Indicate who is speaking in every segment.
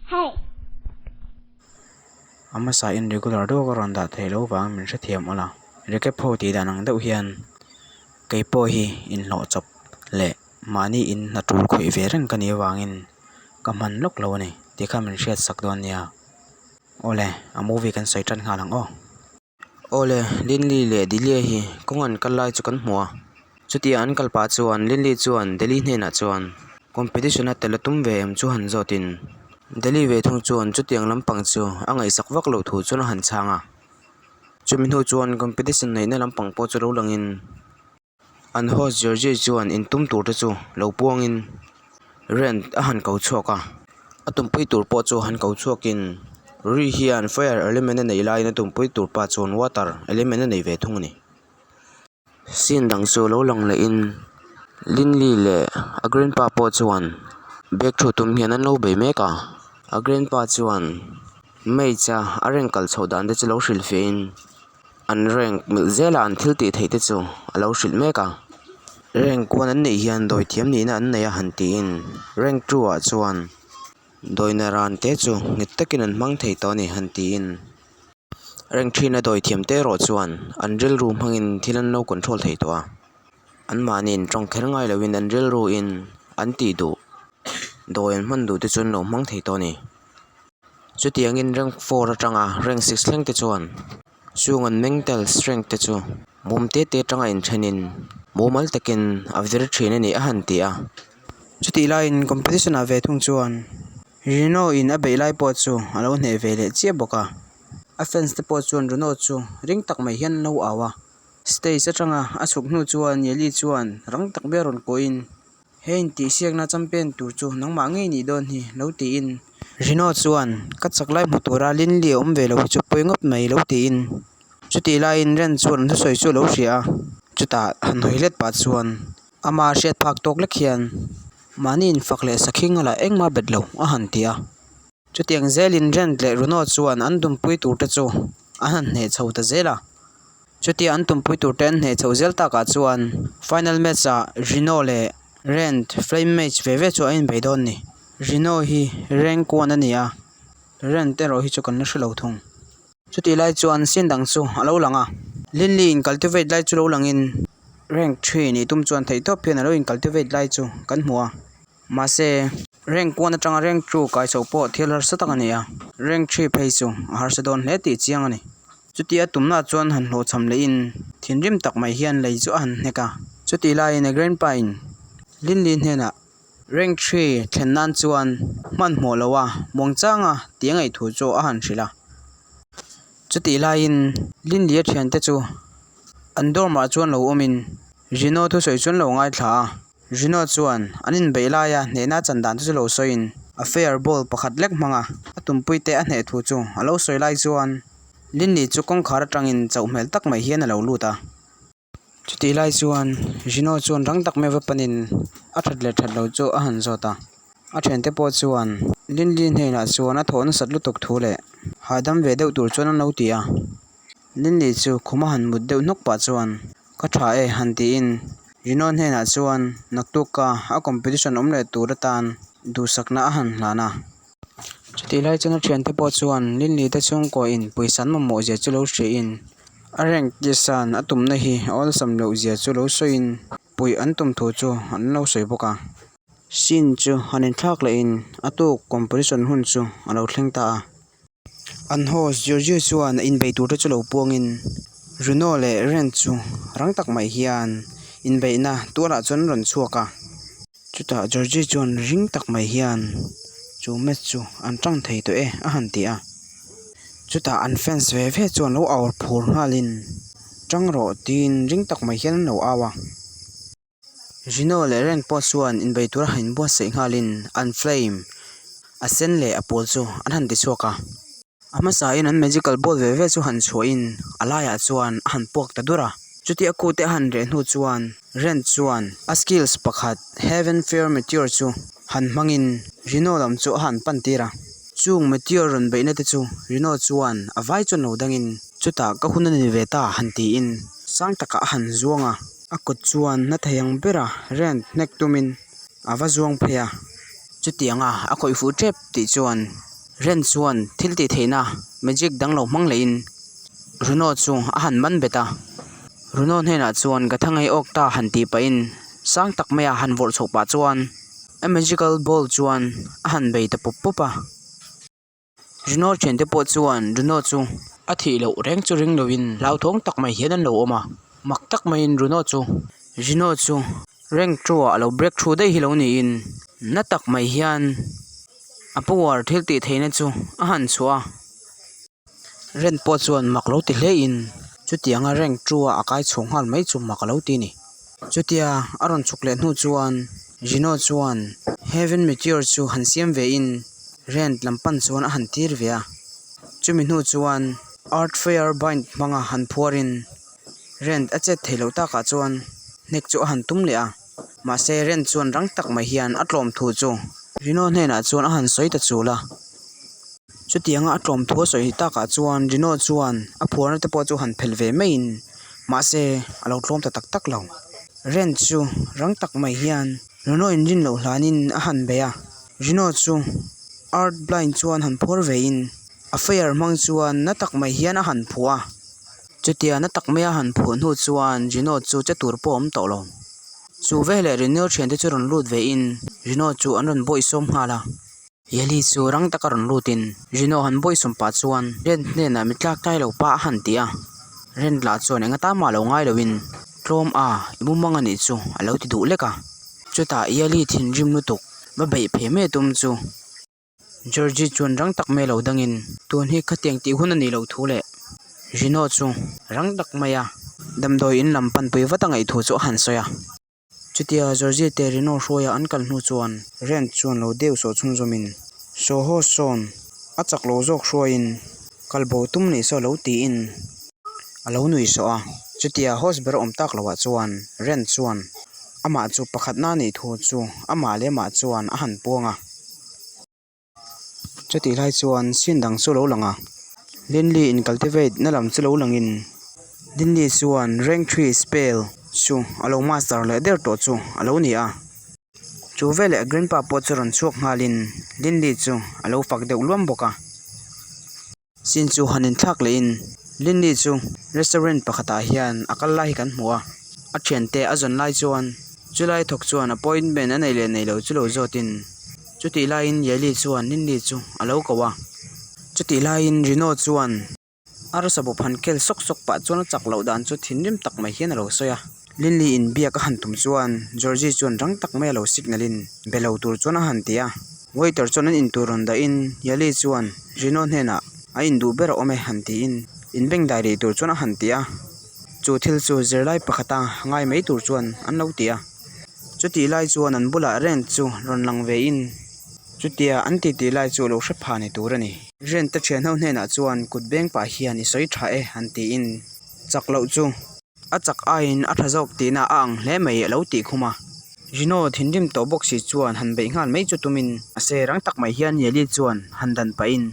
Speaker 1: Hey.
Speaker 2: A hmasa in regular deuh a ka rawn dah theih loh vang min hrethiam awlh a, recap ho tih dan ang deuh hian kei pawh hi inhlawh chawp leh mahni in hna tul khawih ve reng ka nih avangin ka hman lawk lo a ni tih kha min hriat sak dawn nia. Awle, a movie kan sawi tan nghal ang aw. Awle, Linli leh Delia hi kawng an kal lai chu kan hmu a. Chutia an kal pah chuan Linli chuan Delhi hnenah chuan competition a tel a tum ve em chu han zawtin Delhi ve thung chuan chutiang lampang chu a ngaihsak vak loh thu chuan a han chhang a. Chumi hnu chuan competition neihna lampang pawh chu lo langin An host Georgie chuan intum tur te chu lo puangin rent a han ko chhuak a, a tumpui tur pawh chu han ko chhuakin Ri hian fire element a neih laiin a tumpui tur pa chuan water element a nei ve thung a ni. Scene dang chu lo lang lehin Linley leh a grandpa pawh chuan bag thu tum hian an lo bei mek a, a grandpa chuan mage a a rank kal chhoh dan te chu lo hrilhfiahin An rank milh zela an thil tih theih te chu a lo hrilh mek a, rank one an neih hian dawi thiam nihna an nei a han tiin rank two ah chuan dawina ran te chu nghet takin an hmang thei tawh a ni han tiin rank three na dawi thiam te erawh chuan an rilru hmangin thil an lo control thei tawh a, anmahni in tawng kher ngai loin an rilru in an tih duh dawi an hman duh te chu an lo hmang thei tawh a ni. Chutiangin rank four atanga rank six thleng te chuan chung an mental strength te chu mum te te atanga inthenin mumal takin a vir thin a ni a han ti a. Chutih laiin competition ah ve thung chuan Rino in a beih lai pawh chu a lo hneh ve leh chiah bawk a, a fans te pawh chuan Rino chu ring tak mai hian an lo au a. Stage atanga a chhuk hnu chuan Yeli chuan rang tak ber rawn kuahin He intihsiakna champion tur chu nangmah ngei nih dawn hi lo tiin. Rino chuan, Ka chak lai hmu tura Linley a awm ve lo hi chu pawi ngawt mai lo tiin. Chutih laiin Ren chuan an thusawi chu a lo hria a, chutah han hawi let pah chuan ama hriat phak tawk lek hian mahni infak leh sakhing a la engmah bet lo a han ti a. Chutiang zelin Rent leh Runo chuan an tumpui turte chu an han hneh chho ta zel a. Chutia an tumpui turte an hneh chho zel takah chuan final match ah Rino leh Rent Flame Mage ve ve chu an inbei dawn ni. Rino hi rank one a ni a, Rent erawh hi chu kan la hre lo thung. Chutih lai chuan scene dang chu a lo lang a, Linley in cultivate lai chu lo langin rank three nih tum chuan theihtawp hian a lo in cultivate lai chu kan hmu a. Mahse, rank one atanga rank two kai chhoh pawh thil harsa tak a ni a, rank three phei chu a harsa dawn hle tih chiang a ni. Chutia tumna chuan han hlawhchham lehin thinrim tak mai hian lei chu a han hnek a. Chutih laiin a grandpa in Linley hnenah rank three thlen nan chuan hmanhmawh lo a muangchanga tih a ngaih thu chu a han hrilh a. Chutih laiin Linley a thiante chu an dorm ah chuan lo awmin Rino thusawi chuan lo ngaithla a. Rino chuan an inbeih laia hnehna chan dan te chu lo sawiin a fair ball pakhat lek hmanga a tumpui te a hneh thu chu a lo sawi lai chuan Linley chu kawngkhar atangin chauh hmel tak mai hian a lo lut a. Chutih lai chuan Rino chuan rang tak mai va panin a that leh that lo chu a han zawt a. A thiante pawh chuan Linley hnenah chuan a thawh nasat lutuk thu leh hahdam ve deuh tur chuan an lo ti a. Linley chu khum a han mut deuh hnawk pah chuan Ka tha e han tiin Rino hnenah chuan naktuk a a competition awm leh tur atan duhsakna a han hlan a. Chutih lai chuan a thiante pawh chuan Linley te chhungkaw in pawisa an mamawh zia chu lo hriain a rank tihsan a tumna hi a awlsam loh zia chu lo sawiin puih an tum thu chu an lo sawi bawk a. Scene chu han inthlak lehin a tuk competition hun chu a lo thleng ta a. An host Giorgio chuan a inbei turte chu lo puangin Runo leh Rent chu rang tak mai hian inbeihna tualah chuan an rawn chhuak a. Chutah Giorgio chuan ring tak mai hian chu match chu an tang thei tawh e a han ti a. Chutah an fans ve ve chuan lo au phur nghalin tang rawh tiin ring tak mai hian an lo au a. Rino leh Ren pawh chuan inbei tura han inbuatsaih nghalin an flame a sen leh a pawl chu an han ti chhuak a. A hmasain an magical ball ve ve chu han chhuahin a laiah chuan a han puak ta dur a. Chutia khu te a han reh hnu chuan Ren chuan a skills pakhat Heaven Fire Meteor chu han hmangin Rino lam chu a han pan tir a. Chung meteor rawn beihna te chu Rino chuan a vai chuan lo dangin chutah ka hun a ni ve ta han tiin sang takah a han zuang a. A kut chuan na thei ang bera rent hnek tumin a va zuang phei a, chutianga a khawih fuh tep tih chuan. Ren chuan thil tih theihna magic dang lo hmang lehin Runo chu a han man bet a. Runo hnenah chuan ka thangei awk ta han tih pahin sang tak maia han vawrh chhoh pah chuan a magical ball chuan a han bei ta pup pup a. Runo thiante pawh chuan Runo chu a thih loh reng chu ring loin hlauthawng tak mai hian an lo awm a. Mak tak maiin Runo chu Runo chu rank two ah a lo break through daih hi lo niin na tak mai hian a power thil tih theihna chu a han chhuah a. Ren pawh chuan mak lo ti hle in chutianga rank two a a kai chhuak nghal mai chu mak a lo ti a ni. Chutia a rawn chhuk leh hnu chuan Gino chuan Heaven Meteor chu han siam ve in Rent lam pan chuan a han tir ve a. Chumi hnu chuan Earth Fire Bind hmanga han phuar in Rent a chet theih loh takah chuan hnek chu a han tum leh a. Mahse Rent chuan rang tak mai hian a tlawm thu chu Gino hnenah chuan a han sawi ta chul a. Chutianga a tlawm thu a sawi takah chuan Gino chuan a phuarna te pawh chu han phelh ve maiin mahse a lo tlawm ta tak tak lo. Ren chu rang tak mai hian Rino inrin loh hlanin a han bei a, Rino chu Earth Blind chuan han phuar vein a fire hmang chuan na tak mai hian a han phuah a. Chutia na tak maia han phuah hnu chuan Rino chu che tur pawh a awm tawh lo. Chu veleh Rino thiante chu rawn lut vein Rino chu an rawn bawihsawm nghal a. Yali chu rang taka rawn lutin Rino han bawihsawm pah chuan Ren hnenah mi tlak tlai lo pa a han ti a. Ren lah chuan eng atan mah lo ngai loin tlawm a i mumang a nih chu a lo ti duh lek a. Chutah Yali thinrim lutuk va beih phei mai a tum chu Georgie chuan rang tak mai lo dangin tun hi khatiang tih hun a nih loh thu leh Rino chu rang tak maia damdawi in lam panpui vat a ngaih thu chu a han sawi a. Chutia Georgie te Reno hruaia an kal hnu chuan Rent chuan lo deuh sawh chhunzawmin Saw host sawn a chak lo zawk hruaiin kal bo tum nih saw lo tiin a lo nui sawh a. Chutia host ber awm tak loah chuan Rent chuan amah chu pakhatna nih thu chu amah leh amah chuan a han puang a. Chutih lai chuan scene dang chu a lo lang a Linley in cultivate na lam chu lo langin Linley chuan rank three spell chu a lo master leh der tawh chu a lo ni a chu veleh grandpa pawh chu rawn chhuak nghalin Linley chu a lo fak deuh luam bawk a. Scene chu han inthlak lehin Linley chu restaurant pakhatah hian a kal lai hi kan hmu a, a thiante a zawn lai chuan chulai thawk chuan appointment a nei leh nei lo chu lo zawtin chutih laiin Yeli chuan Linley chu a lo ko a, chutih laiin Rino chuan arsa bawp han kel sawk sawk pah chuan a chak loh dan chu thinrim tak mai hian a lo sawi a, Linley in biak a han tum chuan Georgie chuan rang tak mai a lo signal in be lo tur chuan a han ti a, waiter chuan an intur rawn dahin Yeli chuan. Rino hnenah a induh ber a awm e han tiin inbengdai rih tur chuan a han ti a, chu thil chu zirlai pakhata ngai mai tur chuan an lo ti a. Chutih lai chuan an bulah Rent chu rawn lang vein chutia an titi lai chu a lo hre pha ni tur a ni. Rent te thianho hnenah chuan kut beng pah hian i sawi tha e han tiin chak loh chu. A chak aiin a tha zawk tihna a ang hle mai a lo tih khum a. Rino thinrim tawh bawk si chuan han beih nghal mai chu tumin a se rang tak mai hian Yeli chuan han dan pahin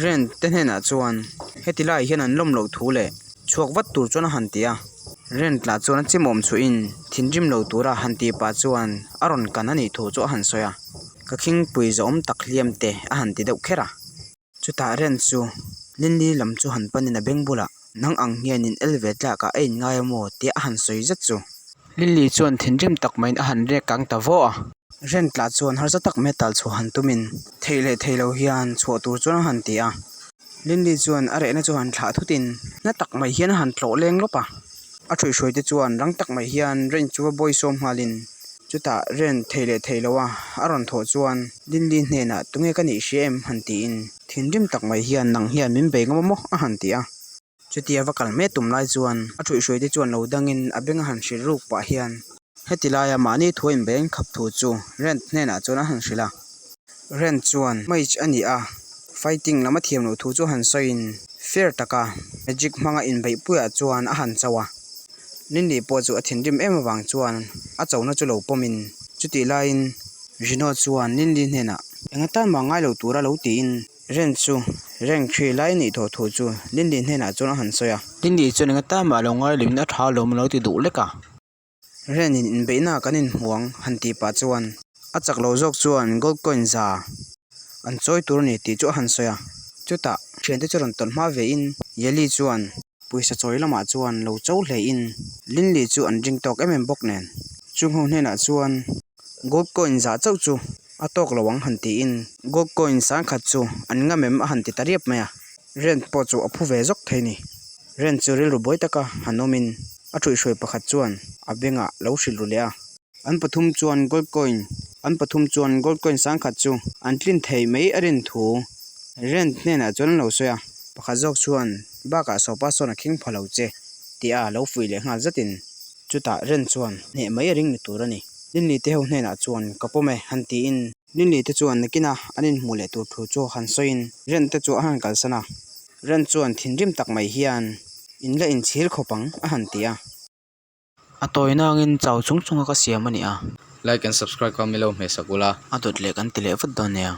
Speaker 2: Rent te hnenah chuan heti laiah hian an lawm loh thu leh chhuak vat tur chuan a han ti a. Rent lah chuan a chimawm chhuihin thinrim lo tura han tih pah chuan a rawn kan a nih thu chu a han sawi a. Ka khingpui zawhawm tak hliam te a han ti deuh kher a. Chutah Ren chu Linli lam chu han panin a beng bulah nang ang hian in el ve tlak ah a in ngai a maw tia a han sawi zet chu. Linli chuan thinrim tak maiin a han rek kang ta vaw a. Ren tlah chuan harsa tak mai a tal chhuah han tumin theih leh theih lo hian chhuah tur chuan a han ti a. Linli chuan a rehna chu han thlah thutin na tak mai hian a han tlawh leng lawp a. A ṭhuihhruai te chuan rang tak mai hian Ren chu a bawisawm nghalin chutah Ren thei leh thei loa a rawn thawh chuan Linli hnenah tunge ka nih hria em han tiin thinrim tak mai hian nang hian min bei ngam a maw a han ti a. Chutia va kal hmet tum lai chuan a ṭhuihhruai te chuan lo dangin a beng a han hrilh ruk pah hian heti laia mahni thu a inbei an khap thu chu Ren hnenah chuan a han hrilh a. Ren chuan mage a ni a, fighting lam a thiam loh thu chu han sawiin fair taka magic hmanga inbeihpuiah chuan a han cho a. Linley pawh chu a thinrim em avang chuan a chona chu lo pawmin chutih laiin Rino chuan Linley hnenah eng atan mah ngai lo tura lo tiin Ren chu rank three lai a nih tawh thu chu Linley hnenah chuan a han sawi a. Linley chuan eng atan mah lo ngai loin a tha alawm a lo ti duh lek a. Renin inbeihna kan inhmu ang han tih pah chuan a chak lo zawk chuan gold coin za. An chawi tur a ni tih chu a han sawi a. Chutah thiante chu rawn tawlh hma ve in Yali chuan pawisa chawi lamah chuan lo cho hle in Linley chu an ring tawk em em bawk nen. Chung ho hnenah chuan gold coin zah chauh chu a tawk lo ang han tiin gold coin sangkhat chu an ngam em a han ti ta riap mai a. Rent pawh chu a phu ve zawk thei ni. Rent chu rilru buai taka han awmin a thuihhruai pakhat chuan a bengah lo hrilh ru leh a. An pathum chuan gold coin an pathum chuan gold coin sangkhat chu an tlin thei mai a rin thu Rent hnenah chuan an lo sawi a. Pakhat zawk chuan bakah sawpa sawn a khing pha lo che tih a lo fuih leh nghal zatin chutah Rent chuan hneh mai a ring ni tur a ni. Linley te ho hnenah chuan ka pawm e han tiin Linley te chuan nakina an inhmuh leh tur thu chu han sawiin Rent te chu a han kalsan a. Rent chuan thinrim tak mai hian in la inchhir khawp ang a han ti a. A tawi nangin chau chung chunga ka siam a ni a.
Speaker 1: Like and subscribe kha milo hmeh sak ula.
Speaker 2: A dawt leh kan ti leh vat dawn nia.